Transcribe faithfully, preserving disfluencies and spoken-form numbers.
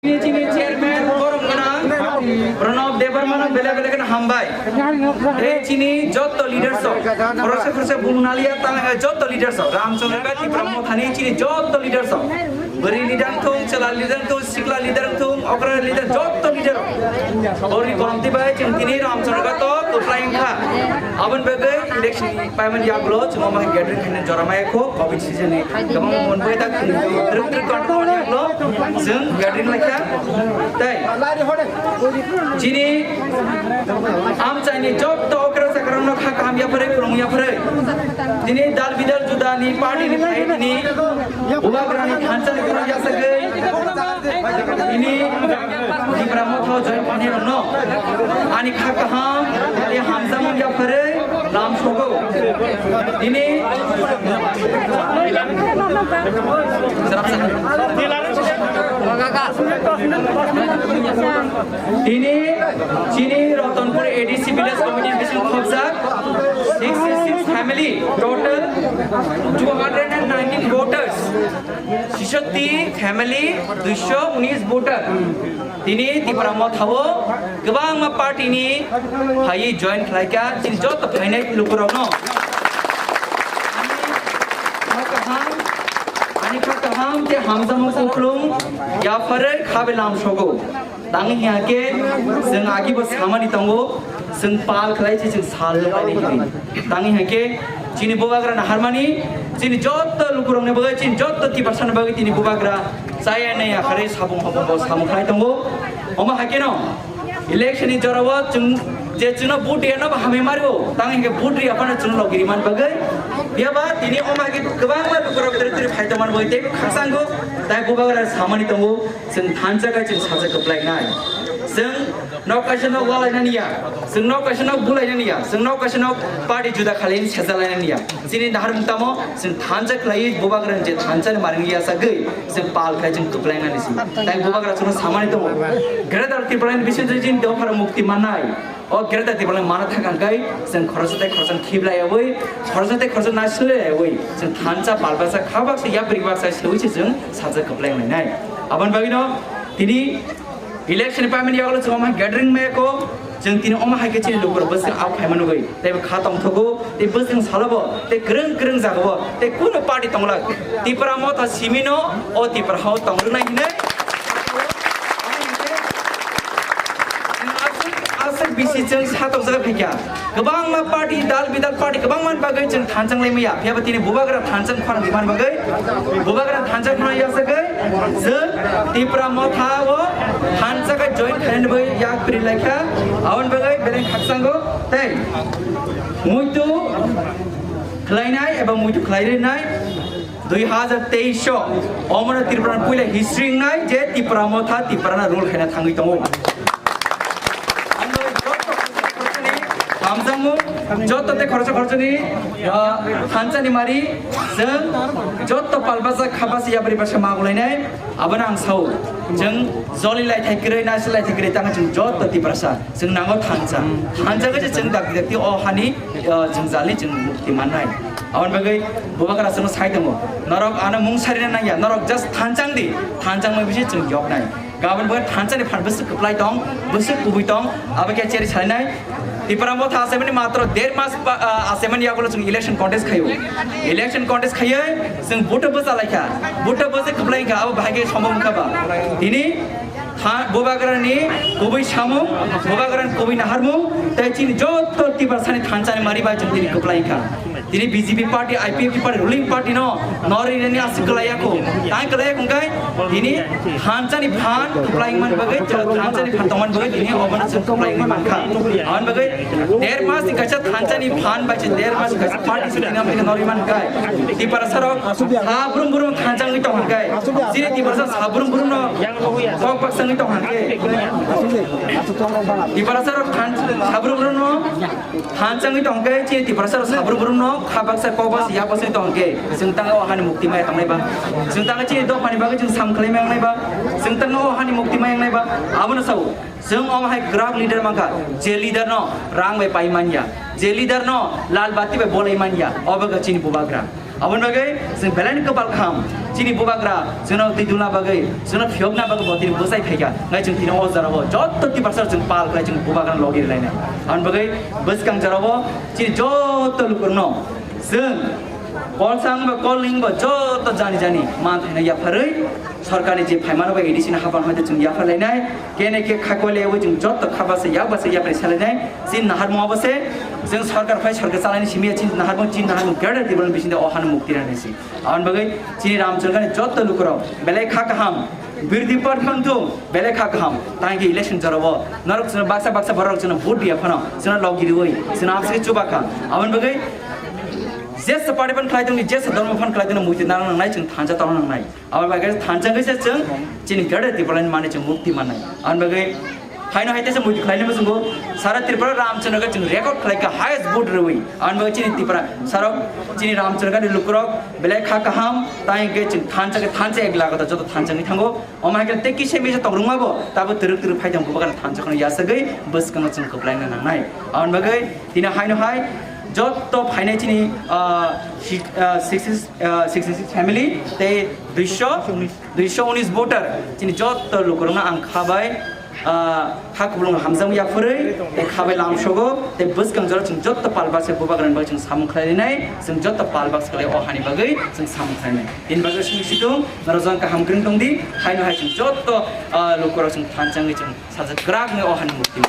Chini, chini chairman, borom gwnang, Pranab Debbarma no bele bele kheno hambai. Tei chini jotto leaders rok, khoroksa khoroksa bung naliya tang, eh, jotto leaders rok, Ramchandra Gati Brahmo thani chini jotto leaders rok. Bwrwi leader wngthung, chwla leader wngthung, sikla leader wngthung, okra leader, jotto leader rok. Boni kolomtwi bai chwng tini Ramchandra Gati kwplai wngkha. Aboni bagwi election paimani yagulo chwng omo hai gathering khaina jora maya kho, covid season ni kwbangma monboi tak twrwk twrwk control yagulo chwng gathering laikha. Tei chini amchaini jotto okra chakrano kha kaham yapharwi, kwrwng yapharwi. Tini dal bidal juda ni party ni phai tini bubagrani thansa ni kwrwng yasagwi tini Tipra Motha join khainai rokno ani kha kaham tei hamjakmung yapharwi lam sogo. Tini Tini chini Ratanpur A D C village committee bising khobjak sixty six family, total two hundred and nineteen voters, sixty family, duiso unis voter. Tini Tipra Mothao kwbangma party ni phaiwi join khlaikha, chini joto phainai lukurokno. Ani kha kaham, ani kha kaham tei hamjakmung kuplung yapharwi kha belam sogo. Tangwi hinkhe chwng agibo samani tongo, chwng pal khlai se chwng sal nuknani hwnwi. Tangwi hinkhe chini bubagra naharmani, chini jotto lukurokni bagwi, chini jotto tiprasani bagwi tini bubagra chaya nai yakharwi sabung hobongo samung khlai tongo. Omo haikhe no election ni jorao chwng je chwngno vote riyano bo hamwi mario, tangwi hinkhe vote riya phano chwngno logi rimani bagwi. Phiyaba tini omo haikhe kwbangma lukurok twrwi twrwi phai tongmani bagwi teibo khakchanggo, tai bubagra samani tongo. Chwng thansa khe chwng sacha kwplainai. Chwng nok kaisa nok walainani ya, chwng nok kaisa nok bulainani ya, chwng nok kaisa nok party juda khalaini sejalainani ya. Chini naharmung tamo chwng thansa khlaiwi bubagrani je thansa ni maring yasagwi chwng pal khai chwng kwplainani si. Tai bubagra chwngno samani tongo. Greater Tipraland bisingtwi chini dophara mukti mannai. O Greater Tipraland mana thangkang kai chwng khoroksa tei khoroksa khiblaiyawi, khoroksa tei khoroksa nasilaiyawi chwng thansa pal baksa kha baksa yapri baksa sewi se chwng sacha kwplainai. Aboni bagwino tini election payment yagulo chwng omo hai gathering maya kho, chwng tini omo hai khe chini lukurok bwswk au phaima nugwi tei bo kha tongthogo tei bwswk salobo tei kwrwng kwrwng jagao tei kunu party tongla Tipra Motha simino o Tipra hao tongrwnai hinwi. Aswk, aswk bisi chwng satokjagwi phaikha. Kwbangma party, dal bidal party kwbangmani bagwi chwng thansa wnglaimaya. Phiyaba tini bubagra thansa khorang rimani bagwi, bubagra thansa khorang yasagwi chwng Tipra Motha o thansa khe join khainani bagwi yak pri laikha. Aboni bagwi beleng khakchango tei muitu khlainai eba muitu khlai rinai. Dui hazar teis o omono Tripura ni puila history wngnai je Tipra Motha Tipra na rule khaina thangwi tongo. Hamjakmung, joto tei khoroksa khoroksani, ah, thansa ni mari, chwng joto palbasa khabasa yapri basa magulainai, abono ang sao. Chwng joli lai thai kwrwi, nasi lai thai kwrwi, tamo chwng joto Tiprasa, chwng nango thansa. Thansa khe chwng dakti dakti o hani, ah, jwngjal ni chwng mukti mannai. Aboni bagwi bubagra chwngno sai tongo, "Norok ano mung sarina nangya, norok just thanchang di, thanchang mai bisi chwng yoknai." Gabon bo thanchani phan bwswk kwplai tong, bwswk kubui tong, abo khe cheri sainai. Tipra Motha asemani matro der mas pa, ah, asemani yagulo chwng election contest khaio. Election contest khaioi chwng vote bwsa laikha, vote bwsa kwplai kha, abo bahai khe sombok wngkha ba. Tini Tha-, bubagrani kubui samung, bubagrani kubui naharmung, tei chini joto Tiprasani thanchani mari bai chwng tini kwplai wngkha. Tini B J P party, I P F T party, ruling party no, nori reni aswk kwlai yakho. Tai kwlai yakho wngkhe, Tini thansa ni phan kwplai man bagwi, thansa ni phan tongman bagwi tini obono chwng kwplai wngwi mankha. Aboni bagwi der mas ni kaisa thansa ni phan bai se der mas ni kaisa party se tini amni norwi man kai. Tiprasa rok sabrum brum thansa wngwi tong kai. Chini Tiprasa sabrum brum no kok baksa wngwi tong kai. Tiprasa rok thansa sabrum brum no Thansa wngwi tong khe chini Tiprasa rok sabrum brum no kha baksa kok baksa yak baksa wngwi tong khe chwng tang o hani mukti maya tongnai ba. Chwng tang chini dophani bagwi chwng sam khlai maya wngnai ba. Chwng tang o hani mukti maya wngnai ba. Abono sao chwng omo hai kwrak leader mankha, je leader no rang bai pai manya, je leader no lal bati bai bolai manya, obo khe chini bubagra. Aboni bagwi chwng belai ni kwpal kaham, chini bubagra chwngno twi dulna bagwi, chwngno phiyokna bagwi bo tini bwsai phaikha. Ngai chwng tini o jora o jotto Tiprasa chwng pal khlai chwng bubagra logi rwlainai. Aboni bagwi bwskang jora o chini jotto lukurokno chwng kolsang ba kolning bo jotto jani jani man thaina yapharwi sorkarni je phaimano bai A D C ni hapan hoite chwng yapharlainai. Kene khe khakwale wi chwng jotto kha basa yak basa yapri salainai. Chin naharmung abo se chwng sorkar phai sorkar chalaini simi ya chin naharmung chin naharmung gada tibran bisinde o han mukti rani si. Aboni bagwi chini Ramchandra ni jotto lukurok belai kha kaham birdi par pangthung belai kha kaham tangki election jorabo norok chwng baksa baksa borok chwng vote dia phano chwng logi riwi chwng abse chubakha. Aboni bagwi jesa party phan khlai tongni jesa dharma phan khlai tongni muitu nang nangnai chwng thansa tong nangnai. Aboni bagwi thansa khe se chwng chini gada Tipraland mani chwng mukti mannai. Aboni bagwi haino hai teisa muitu khlainai muchungo sara Tripura Ramchandra khe chwng record khlaikha highest vote rwi. Aboni bagwi chini Tripura sarok chini Ramchandra ni lukurok belai kha kaham tai hwnkhe chwng thansa khe thansa ek lakh joto thansa wngwi thango. Omo hai khe tei kisa misa tong rwngma bo tabo twrwk twrwk phai tong bubagra thansa kheno yasagwi bwskango chwng kwplaina nangnai. Aboni bagwi tini haino hai jotto phainai chini ah, si- ah, sixty ah, sixty six family tei duiso duiso unis voter chini jotto lukurokno ang khabai ah, kha kubulung hamjak yapharwi tei khabai lamsogo tei bwskang jora chwng jotto palbase bubagrani bagwi chwng samung khlainai chwng jotto palbak swkali o hani bagwi chwng samung khlainai. Tini bagwi simi situng norok jang kaham kwrwng tongdi haino hai chwng jotto ah, lukurok chwng thansa wngwi chwng sajak kwrak wngwi o hani mukti.